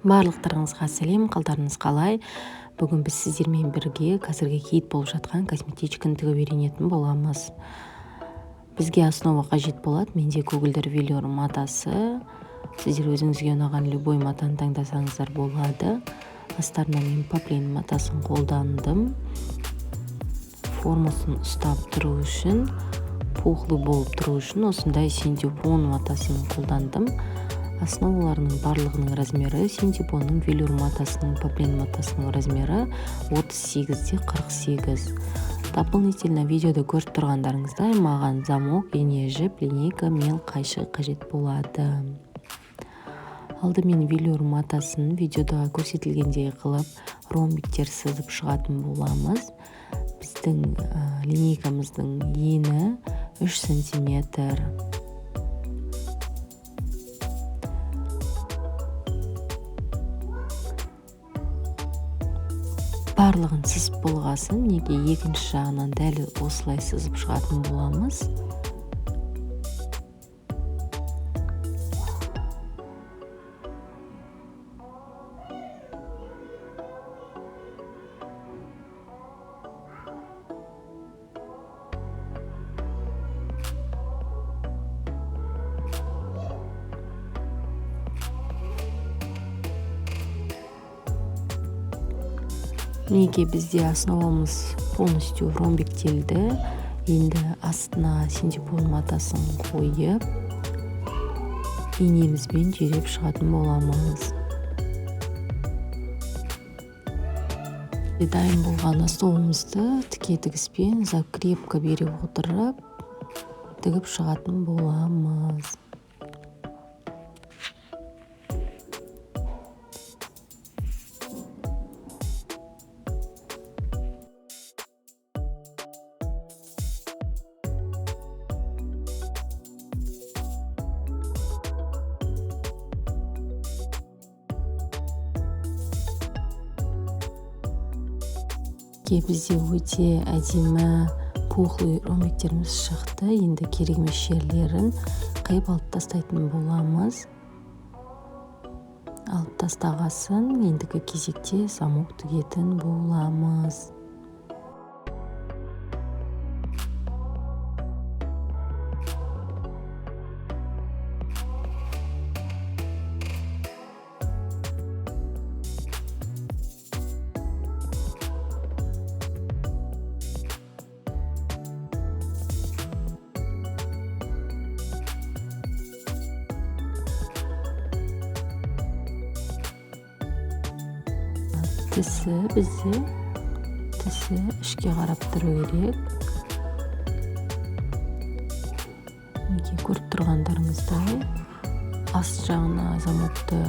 Барлықтарыңызға сәлем, қалдарыңыз қалай? Бүгін біз сіздермен бірге қазіргі хит болып жатқан косметичканы тігіп үйренетін боламыз. Бізге основа қажет болады. Менде көгілдір велюр матасы. Сіздер өзіңізге ұнаған любой матаны таңдасаңыздар болады. Астарына мен поплин матасын қолдандым. Формасын ұстап тұру үшін, пухлый болып тұру үшін осындай синтепон матасын қолдандым. Основаларының барлығының размері синтепонның велюр матасының, поплин матасының размері 38-48. Дополнительно видеода көріп тұрғандарыңыздай маған замок, ине, жіп, линейка мен қайшы қажет болады. Алдымен велюр матасын видеода көрсетілгендей қылып ромбиктер сызып шығатын боламыз. Біздің линейкамыздың ені 3 сантиметр. Барлығын сызып болғасын, неге екінші жағынан дәл осылай сызып шығатын боламыз. Мінекей бізде основамыз полностью ромбиктелді. Енді астына синтепон матасын қойып, инемізбен түйреп шығатын боламыз. Дайын болған основамызды тіке тігіспен закрепка бере отырып тігіп шығатын боламыз. Бізде өте әдемі пухлый ромбиктеріміз шықты. Енді керек емес жерлерін қиып алып тастайтын боламыз. Алып тастағасын ендігі кезекте замок тігетін боламыз. Тісі бізде, тісі ішке қарап тұру керек. Мінекей көріп тұрғандарыңыздай аст жағына замокты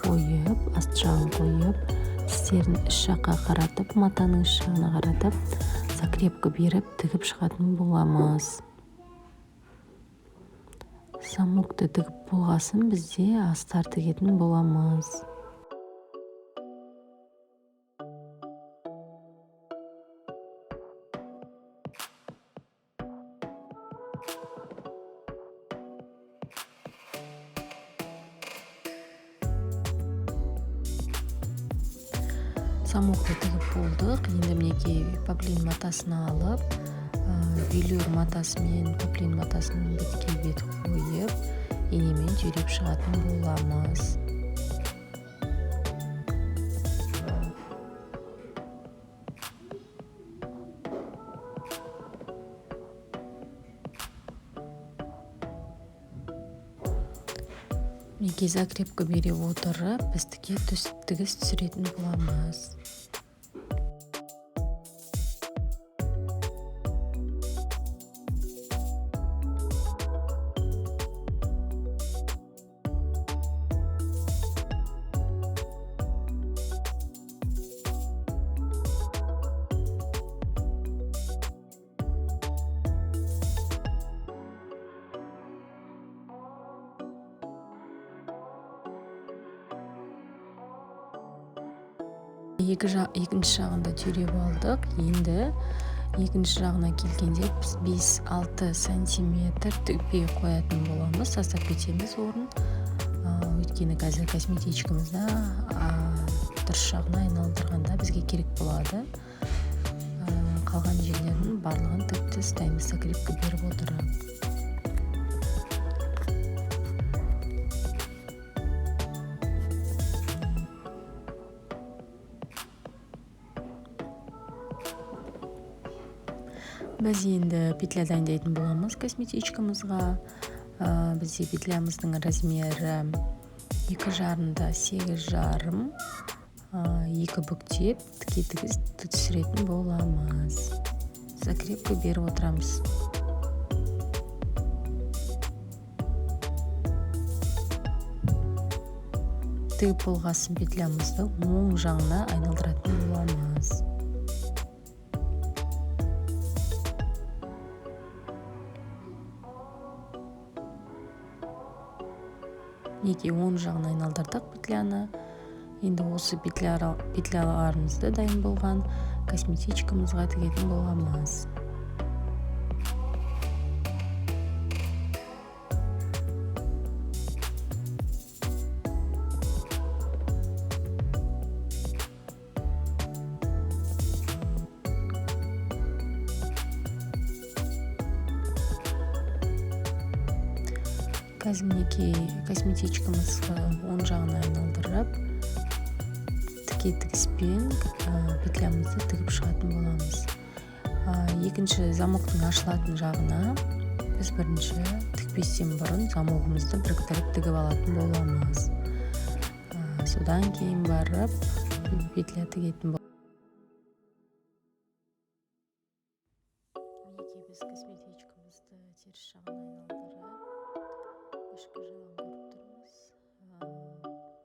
қойып, аст жағын қойып, тістерін іш жаққа қаратып, матаның іш жағына қаратып, закрепка беріп тігіп шығатын боламыз. Замокты тігіп болғасын бізде астар тігетін боламыз. Замокты тігіп болдық. Енді мінекей поплин матасын алып, велюр матасы мен поплин матасын бетке бет қойып, инемен түйреп шығатын боламыз. Мінекей закрепка бере отырып, біз тіке тігіс түсіретін боламыз. Екінші жағында түйреп алдық. Енді екінші жағына келгенде біз 5-6 сантиметр тікпей қоятын боламыз, тастап кетеміз орын. Өйткені қазір косметичкамызды дұрыс жағына айналдырғанда бізге керек болады. Қалған жерлердің барлығын тігіп тастаймыз, закрепка беріп отырып. Біз енді петля дайындайтын боламыз косметичкамызға. Бізде петлямыздың размері 2,5-да 8,5, 2 бүктеп тіке тігіс түсіретін боламыз. Закрепка беріп отырамыз. Тігіп болғасын петлямызды оң жағына айналдыратын боламыз. Мінекей, оң жағына айналдырдық петляны. Енді осы петляларымызды дайын болған косметичкамызға тігетін боламыз. Қазір мінекей косметичкамызды оң жағына айналдырып, тіке тігіспен петлямызды тігіп шығатын боламыз. Екінші замоктың ашылатын жағына біз бірінші тікпестен бұрын замогымызды біріктіріп тігіп алатын боламыз. Содан кейін барып петля тігетін боламыз. Мінекей біз косметичкамызды теріс жағына айналдырып, ішкі жағын көріп тұрмыз.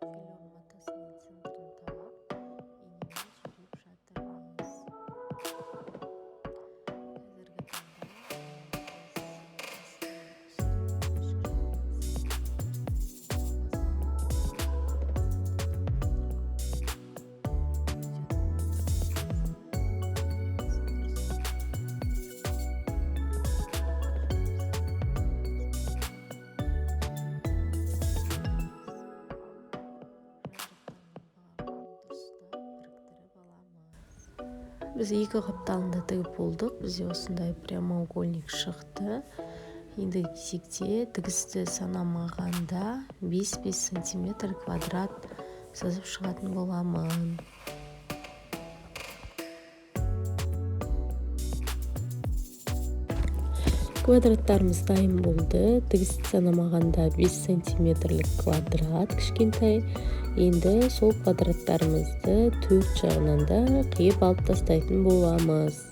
Филон матасының центрін тауып, инемен түйреп жатырмыз. Қазіргі таңда біз екі қапталында тігіп болдық. Бізде осындай прямоугольник шықты. Енді кезекте тігісті санамағанда 5-5 сантиметр квадрат сызып шығатын боламын. Квадраттарымыз дайын болды. Тігісті санамағанда 5 сантиметрлік квадрат кішкентай. Енді сол квадраттарымызды төрт жағынан да қиып алып тастайтын боламыз.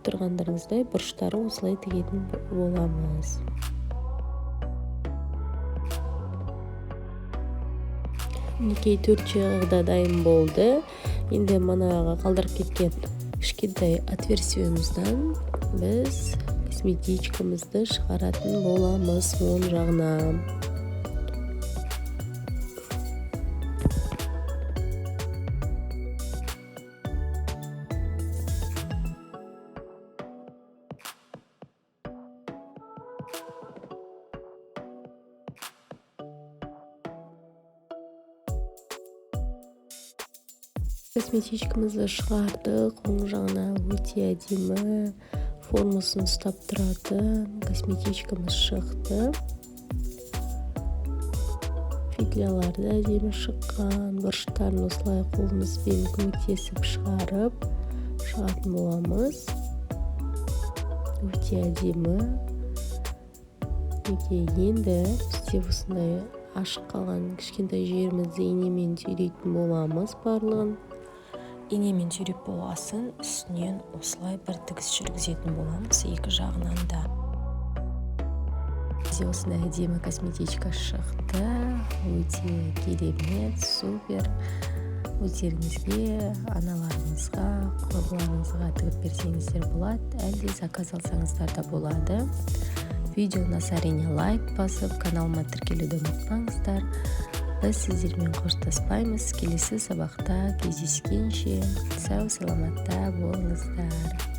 Тұрғандарыңыздай бұрыштары осылай тігетін боламыз. Мінекей төрт жағы да дайын болды. Енді манағы қалдырып кеткен кішкентай отверстиемізден біз косметичкамызды шығаратын боламыз оң жағына. Косметичкамызды шығардық. Оң жағына өте әдемі формасын ұстап тұратын косметичкамыз шықты. Петлялары да әдемі шыққан. Бұрыштарын осылай қолымызбен көмектесіп шығарып шығатын боламыз. Өте әдемі. Мінекей енді бізде осындай Ашық қалған кішкентай жерімізді инемен түйдейтін боламыз барлығын. Инемен түйреп болғасын, үстінен осылай бір тігіс жүргізетін боламыз екі жағынан да. Бізде осындай әдемі косметичка шықты, өте керемет, супер. Өздеріңізге, аналарыңызға, құрбыларыңызға тігіп берсеңіздер болады, әлде заказ алсаңыздар да болады. Видео ұнаса, әрине, лайк басып, каналыма тіркелуді ұмытпаңыздар. Біз сіздермен қоштаспаймыз, келесі сабақта кездескенше сау саламатта болыңыздар.